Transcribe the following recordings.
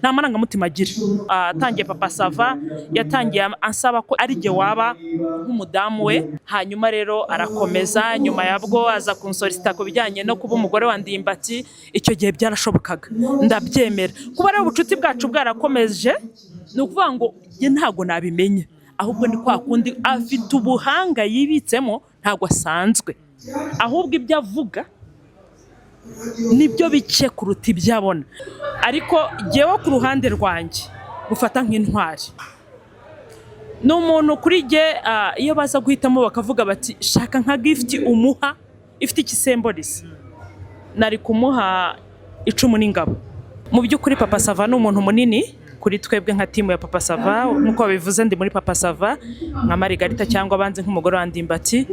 Nta marangamutima agira. Atangiye Papa Sava, yatangiye ansaba ko ari jye waba nk'umudamu we. Hanyuma rero arakomeza, nyuma yabwo aza kunsolicita ku bijyanye no kuba umugore wa Ndimbati. Icyo gihe byarashobokaga, ndabyemera. Kuba rero ubucuti bwacu bwarakomeje, ni ukuvuga ngo njye ntabwo nabimenye, ahubwo ni kwa kundi afite ubuhanga yibitsemo, ntabwo asanzwe, ahubwo ibyo avuga nibyo bike kuruta ibyo abona. Ariko jyewe ku ruhande rwanjye gufata nk'intwari, ni umuntu kuri jye, iyo baza guhitamo bakavuga bati: "Shaka nka gift umuha ifite ikisembolisi," nari kumuha icumu n'ingabo. Mu by'ukuri Papa Sava ni umuntu munini kuri twebwe nka team ya Papa Sava. Nk'uko babivuze, ndi muri Papa Sava nka Marigarita cyangwa abanzi nk'umugore wa Ndimbati.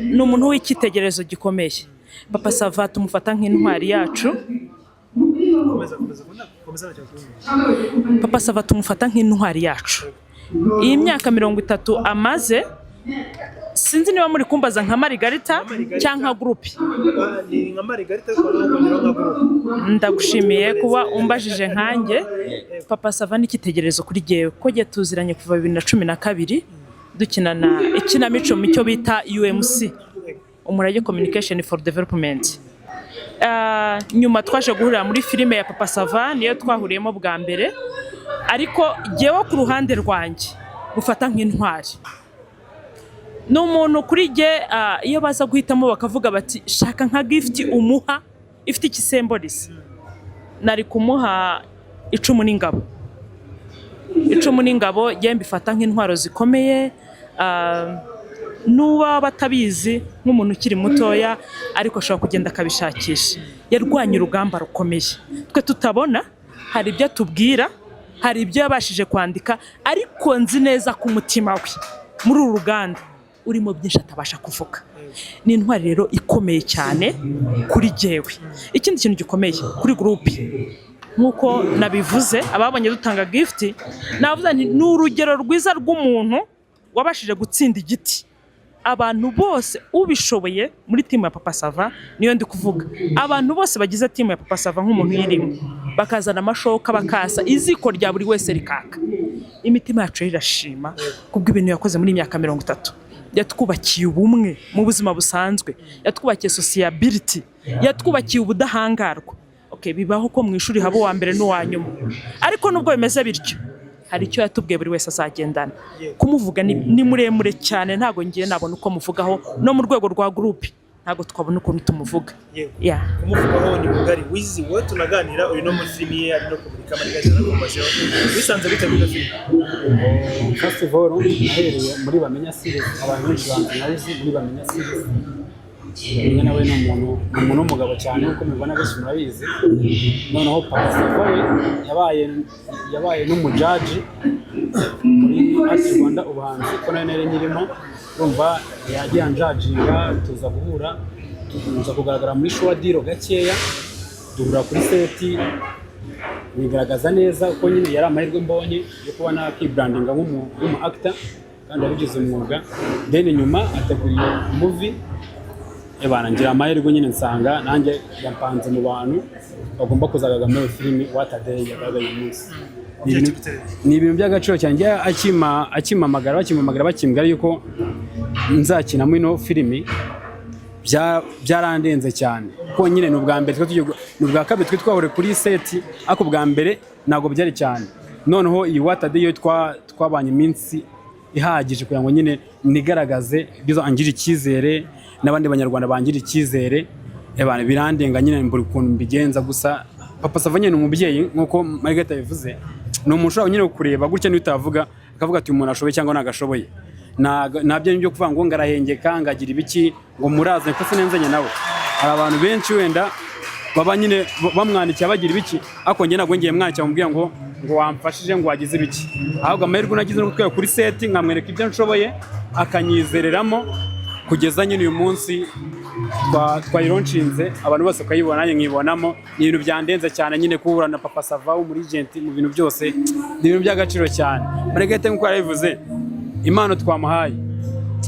Ni umuntu w'icyitegererezo gikomeye. Papa Sava tumufata nk'intwari yacu. Komeza, komeza, komeza, ntacyo kuvuga. Papa Sava tumufata nk'intwari yacu. Iyi myaka 30 amaze, sinzi niba muri kumbaza nka Marigarita cyangwa nka groupe. Ni nka Marigarita, ariko noneho kongeraho nka groupe. Ndagushimiye kuba umbajije nkanjye. Papa Sava ni icyitegererezo kuri jyewe, kuko jye tuziranye kuva 2012, dukinana ikinamico mu cyo bita UMC, Umurage Communication for Development. Nyuma twaje guhurira muri filime ya Papa Sava, niyo twahuriyemo bwa mbere. Ariko jyewe ku ruhande rwanjye gufata nk'intwari, ni umuntu kuri jye, iyo baza guhitamo bakavuga bati: "Shaka nka gift umuha ifite ikisembolisi," nari kumuha icumu n'ingabo. Icumu n'ingabo njye mbifata nk'intwaro zikomeye. N'uba batabizi nk'umuntu ukiri mutoya, ariko ashobora kugenda akabishakisha. Yarwanye urugamba rukomeye twe tutabona. Hari ibyo atubwira, hari ibyo yabashije kwandika, ariko nzi neza ko umutima we muri uru ruganda urimo byinshi atabasha kuvuga. Ni intwari rero ikomeye cyane kuri jyewe. Ikindi kintu gikomeye kuri groupe, nk'uko nabivuze, ababonye dutanga gift, navuze nti ni urugero rwiza rw'umuntu wabashije gutsinda igiti. Abantu bose ubishoboye muri team ya Papa Sava, niyo ndi kuvuga, abantu bose bagize team ya Papa Sava, nk'umuntu uyirimo, bakazana amashoka, bakasa iziko rya buri wese rikaka, imitima yacu rero irashima kubw'ibintu yakoze muri iyi myaka 30. Yatwubakiye ubumwe mu buzima busanzwe, yatwubakiye sociability, yatwubakiye ubudahangarwa. Okay, bibaho ko mu ishuri haba uwa mbere n'uwa nyuma, ariko nubwo bimeze bityo, hari icyo yatubwiye buri wese azagendana. Kumuvuga ni muremure cyane, ntabwo ngiye nabona uko muvugaho. No mu rwego rwa groupe ntabwo twabona ukuntu tumuvuga. Yego. Yeah. Kumuvugaho ni mugari. Wizi, wowe tunaganira, uri no muri filimi ye, ari no kumurika. Marigarita, nakubazeho, wisanze gute muri ino filimi? First of all, nahereye muri Bamenya series. Abantu benshi banzi nka Wizi muri Bamenya series. Bamenya nawe ni umuntu w'umugabo cyane, nk'uko mubibona, benshi murabizi. Noneho Papa Sava we yabaye n'umujudge muri Art Rwanda ubuhanzi, ko nayo nari nyirimo. Urumva yagiye anjudginga, tuza guhura, tuza kugaragara muri Sure Deal gakeya, duhura kuri set, bigaragaza neza ko nyine yari amahirwe mbonye yo kuba nakibrandinga nk'umu actor kandi wabigize umwuga. Then nyuma ategura iyo movie, ebana ngira amahirwe nyine nsanga nanjye yampanze mu bantu bagomba kuzagaragara muri iyo filimi. What a day yagaragaye uyu munsi. Ni ibintu by'agaciro cyane. Njye akimpamagara, bakimpamagara, bakimbwira yuko nzakinamo ino filimi, byarandenze cyane, kuko nyine ni ubwa mbere twe tugiye ni ubwa kabiri twe twahuriye kuri set, ariko ubwa mbere ntabwo byari cyane. Noneho iyi What a Day yo twabanye iminsi ihagije kugira ngo nyine nigaragaze, bizo angire icyizere n'abandi Banyarwanda bangira icyizere. Ebana birandenga nyine, mbura ukuntu mbigenza. Gusa Papa Sava nyine ni umubyeyi, nk'uko Margarita yabivuze, ni umuntu ushobora nyine kureba gutya niyo utavuga, akavuga ati: "Uyu muntu ashoboye cyangwa ntabwo ashoboye." Ntabyo byo kuvuga ngo ngarahengeka, ngagira ibiki, ngo muraze ko sinenzanye nawe. Hari abantu benshi wenda baba nyine bamwandikiye, bagira ibiki, ariko njye ntabwo ngiye mwandikira mubwira ngo wamfashije, ngo wagize ibiki. Ahubwo amahirwe nagize no kutwereka kuri set, nkamwereka ibyo nshoboye, akanyizereramo kugeza nyine uyu munsi twayilaunchinze, abantu bose bakayibona, nanjye nkibonamo. Ni ibintu byandenze cyane nyine guhura na Papa Sava w'umulegend mu bintu byose, ni ibintu by'agaciro cyane. Margarita, nk'uko yarabivuze, impano twamuhaye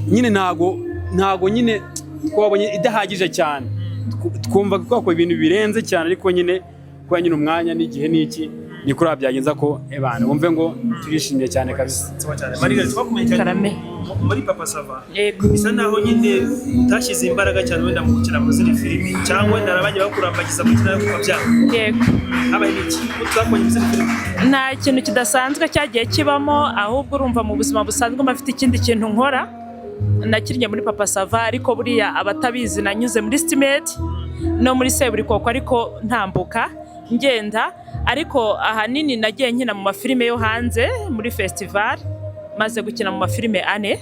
nyine ntago nyine twabonye idahagije cyane. Twumva twakora ibintu birenze cyane, ariko nyine kuba nyine umwanya n'igihe n'iki. Ni kuri byagenza ko ebana wumve ngo turishimye cyane kabisa. Sawa cyane, Marina, twakumenye cyane Karame. muri Papa Sava. Yego. Bisa naho nyine utashyize imbaraga cyane wenda mu gukina mu zindi filimi, cyangwa wenda hari abajya bakurambagiza gukina ariko ukabyanga. Yego. Habaye iki twakonye mu zindi filimi? Nta kintu kidasanzwe cyagiye kibamo, ahubwo urumva mu buzima busanzwe mba mfite ikindi kintu nkora. Nakinnye muri Papa Sava, ariko buriya abatabizi nanyuze muri City Maid no muri Seburikoko, ariko ntambuka ngenda, ariko ahanini nagiye nkina mu mafilime yo hanze muri festival. Maze gukina mu mafilime ane.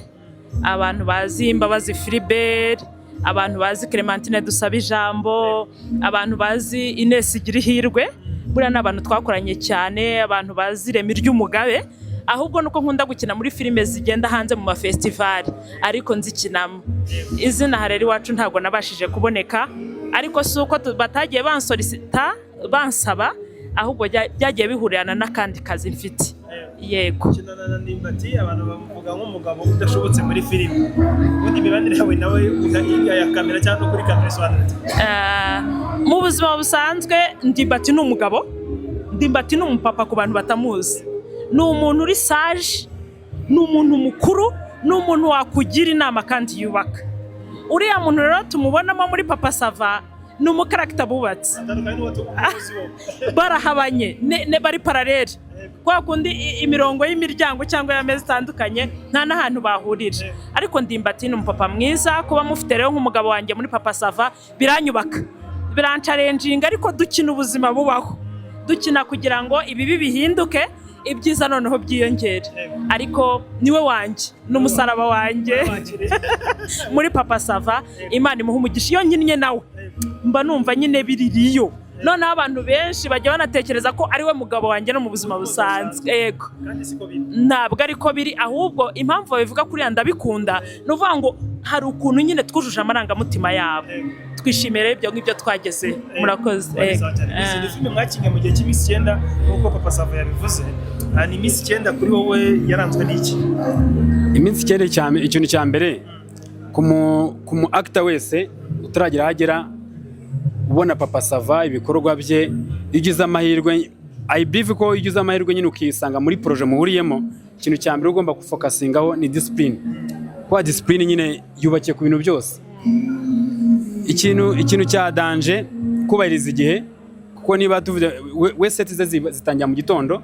Abantu bazi Mbabazi Philibert, abantu bazi Clementine Dusaba Ijambo, abantu bazi Ines Girihirwe, buriya ni abantu twakoranye cyane, abantu bazi Remi ry'Umugabe. Ahubwo nuko nkunda gukina muri filime zigenda hanze mu mafestival, ariko nzikinamo. Izina aha rero iwacu ntabwo nabashije kuboneka, ariko si uko batagiye bansolicita bansaba, ahubwo byagiye bihurirana n'akandi kazi mfite, yego. Ukinana na Ndimbati, abantu bamuvuga nk'umugabo udashobotse muri filimi. Ubundi imibanire yawe nawe hirya ya kamera cyangwa no kuri kamera isobanutse? Mu buzima busanzwe Ndimbati ni umugabo, Ndimbati ni umupapa. Ku bantu batamuzi, ni umuntu uri sage, ni umuntu mukuru, ni umuntu wakugira inama kandi yubaka. Uriya muntu rero tumubonamo muri Papa Sava ni umucharacter bubatse. Atandukanye n'uwo tumuzi wowe. Barahabanye, bari parallèle, kwa kundi imirongo y'imiryango cyangwa y'ameza itandukanye, nta n'ahantu bahurira. Ariko Ndimbati ni umupapa mwiza. Kuba mufite rero nk'umugabo wanjye muri Papa Sava biranyubaka, biranchallenginga, ariko dukina ubuzima bubaho, dukina kugira ngo ibibi bihinduke ibyiza, noneho byiyongere. Ariko niwe wanjye, ni umusaraba wanjye muri Papa Sava. Imana imuha umugisha. Iyo nkinnye nawe mba numva nyine biririyo. Noneho abantu benshi bajya banatekereza ko ari we mugabo wanjye no mu buzima busanzwe, yego. Kandi siko biri. Ntabwo ariko biri, ahubwo impamvu babivuga kuriya ndabikunda, ni ukuvuga ngo hari ukuntu nyine twujuje amarangamutima yabo. Twishimiye rero ibyo ngibyo twageze. Murakoze. Murakoze cyane. Izi ni filime mwakinnye mu gihe cy'iminsi 9, nk'uko Papa Sava yabivuze. Ni iminsi 9 kuri wowe yaranzwe n'iki? Iminsi 9, ikintu cya mbere ku mu actor wese utaragira aho agera, ubona Papa Sava ibikorwa bye, iyo ugize amahirwe, I believe ko iyo ugize amahirwe nyine ukisanga muri projet muhuriyemo, ikintu cya mbere ugomba gufocusingaho ni discipline, kuba discipline nyine yubakiye ku bintu byose. Ikintu cya danger, kubahiriza igihe, kuko niba tuvuze we set ze zitangira mu gitondo,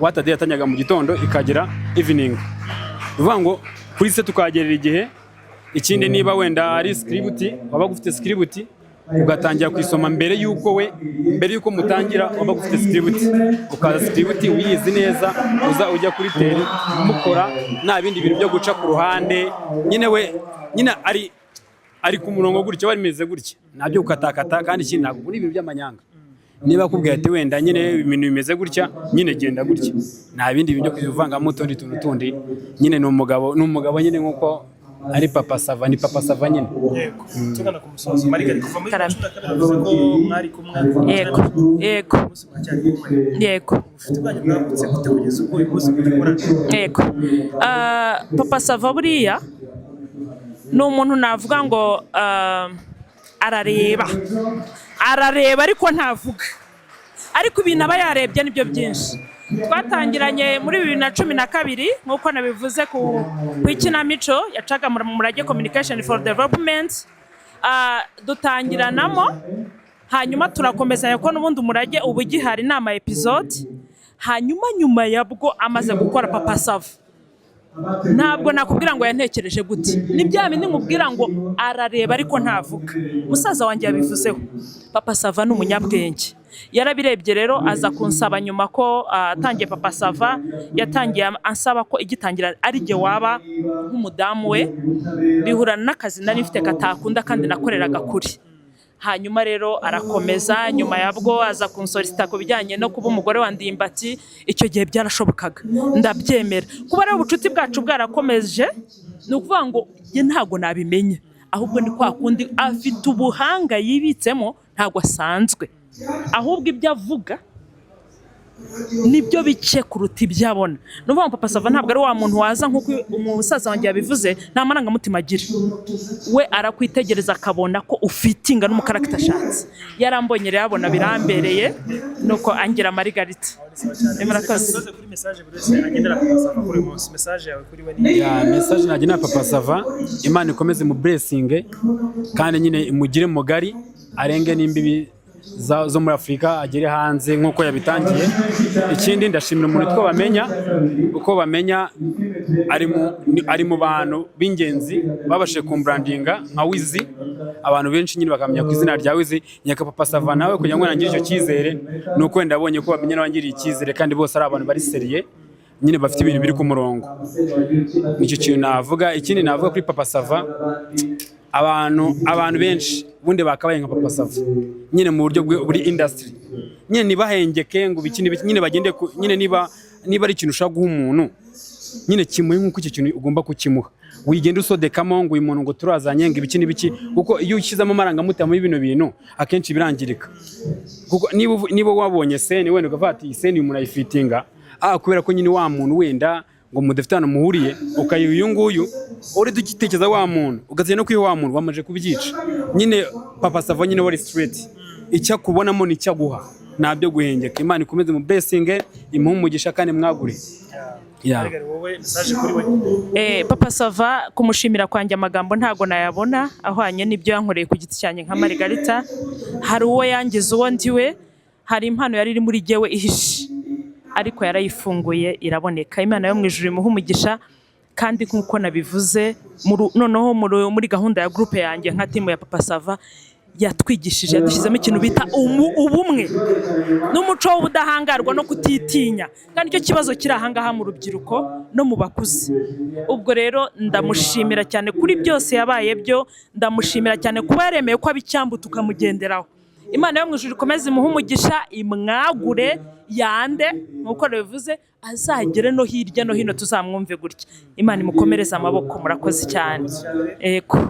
watade yatangaga mu gitondo ikagera evening, ni ukuvuga ngo kuri set tukahagerera igihe. Ikindi, niba wenda ari script, wabaga ufite script ugatangira kuyisoma mbere y'uko we, mbere y'uko mutangira wabaga ufite script, ukaza script uyizi neza, uza ujya kuri terrain mukora nta bindi bintu byo guca ku ruhande. Nyine we nyine ari ku murongo gutya, bimeze gutya, ntabyo gukatakata. Kandi ikindi, ntabwo muri ibintu by'amanyanga. Niba akubwiye ati wenda nyine ibintu bimeze gutya, nyine genda gutya, nta bindi bintu byo kuvangamo utundi tuntu tundi. Nyine ni umugabo, ni umugabo nyine, nk'uko ari Papa Sava, ni Papa Sava nyine. Yego, tugana ku musozo, Marigari, kuva muri Karame. 12 bivuze ko mwari kumwe. Yego, yego. Umunsi muracyari kumwe? Yego. Ubucuti bwanyu bwagutse gute kugeza ubwo uyu munsi mugikorana? Yego. Papa Sava buriya ni umuntu navuga ngo arareba, arareba ariko ntavuga, ariko ibintu aba yarebye nibyo byinshi. Twatangiranye muri 2012, nk'uko nabivuze, ku ikinamico yacaga mu Murage Communication for Development. Dutangiranamo, hanyuma turakomezanya, ko n'ubundi Umurage uba ugihari, ni ama episode. Hanyuma nyuma yabwo amaze gukora Papa Sava, ntabwo nakubwira ngo yantekereje gute, ni bya bindi nkubwira ngo arareba ariko ntavuga. Musaza wanjye yabivuzeho, Papa Sava ni umunyabwenge, yarabirebye rero aza kunsaba nyuma ko atangiye Papa Sava, yatangiye ansaba ko igitangira ari jye waba nk'umudamu we, bihurana n'akazi nari mfite katakunda kandi nakoreraga kuri. Hanyuma rero arakomeza, nyuma yabwo aza kunsolicita ku bijyanye no kuba umugore wa Ndimbati. Icyo gihe byarashobokaga, ndabyemera. Kuba rero ubucuti bwacu bwarakomeje, ni ukuvuga ngo njye ntabwo nabimenya, ahubwo ni kwa kundi afite ubuhanga yibitsemo, ntabwo asanzwe, ahubwo ibyo avuga Nibyo bike kuruta ibyo abona. Ni ukuvuga ngo Papa Sava ntabwo ari wa muntu waza, nk'uko umusaza wanjye yabivuze, nta marangamutima agira. We arakwitegereza akabona ko ufitinga n'umu character ashatse. Yarambonye rero abona birambereye, nuko angira Marigarita. Murakoze. Dusoze kuri message buri wese agendera Papa Sava kuri uyu munsi. Message yawe kuri we ni? Ya, message nagenera Papa Sava, Imana ikomeze mu blessing kandi nyine imugire mugari, arenge n'imbibi zo muri Afurika, agere hanze nk'uko yabitangiye. Ikindi, ndashimira umuntu witwa Bamenya, uko Bamenya ari mu bantu b'ingenzi babashije kumbrandinga nka Wizi, abantu benshi nyine bakamenya ku izina rya Wizi. Nyaka Papa Sava nawe kugira ngo nangire icyo cyizere, ni uko wenda abonye ko Bamenya nawe angiriye icyizere, kandi bose ari abantu bari sérieux nyine, bafite ibintu biri ku murongo. Nicyo kintu navuga. Ikindi navuga kuri Papa Sava, abantu benshi ubundi bakabaye nka Papa Sava nyine mu buryo buri industry nyine, ntibahengeke ngo ibiki n'ibiki, nyine bagende nyine niba ari ikintu ushaka guha umuntu, nyine kimuhe nk'uko icyo kintu ugomba kukimuha. Wigenda usodekamo ngo uyu muntu ngo turazanye, ngo ibiki n'ibiki, kuko iyo ushyizemo amarangamutima muri bino bintu akenshi birangirika. Kuko niba wabonye scene, wenda ukavuga ati: "Iyi scene uyu muntu ayifitinga," kubera ko nyine wa muntu wenda ngo mudafite ahantu muhuriye, ukayiha uyu nguyu uri dukitekereza wa muntu, ugatsenya no kwiha wa muntu wamaze kubyica. Nyine Papa Sava nyine wari straight, icyo akubonamo ni icyo aguha, nta byo guhengeka. Imana ikomeze mu blessing, imuhe umugisha kandi mwagure. Yeah. Margarita, wowe message kuri we? Papa Sava, kumushimira kwanjye amagambo ntago nayabona ahwanye n'ibyo yankoreye ku giti cyanjye nka Margarita. Hari uwo yangize uwo ndiwe, hari impano yari iri muri jyewe ihishe, ariko yarayifunguye iraboneka. Imana yo mu ijuru imuhe umugisha. Kandi nk'uko nabivuze, noneho muri gahunda ya groupe yanjye nka team ya Papa Sava, yatwigishije, yadushyizemo ikintu bita ubumwe n'umuco w'ubudahangarwa no kutitinya, kandi icyo kibazo kiri ahangaha mu rubyiruko no mu bakuze. Ubwo rero ndamushimira cyane kuri byose yabaye byo, ndamushimira cyane kuba yaremeye ko aba icyambu tukamugenderaho. Imana yo mu ijuru ikomeze imuhe umugisha, imwagure yande, nk'uko bivuze, azagere no hirya no hino tuzamwumve gutya. Imana imukomereze amaboko. Murakoze cyane. Ego.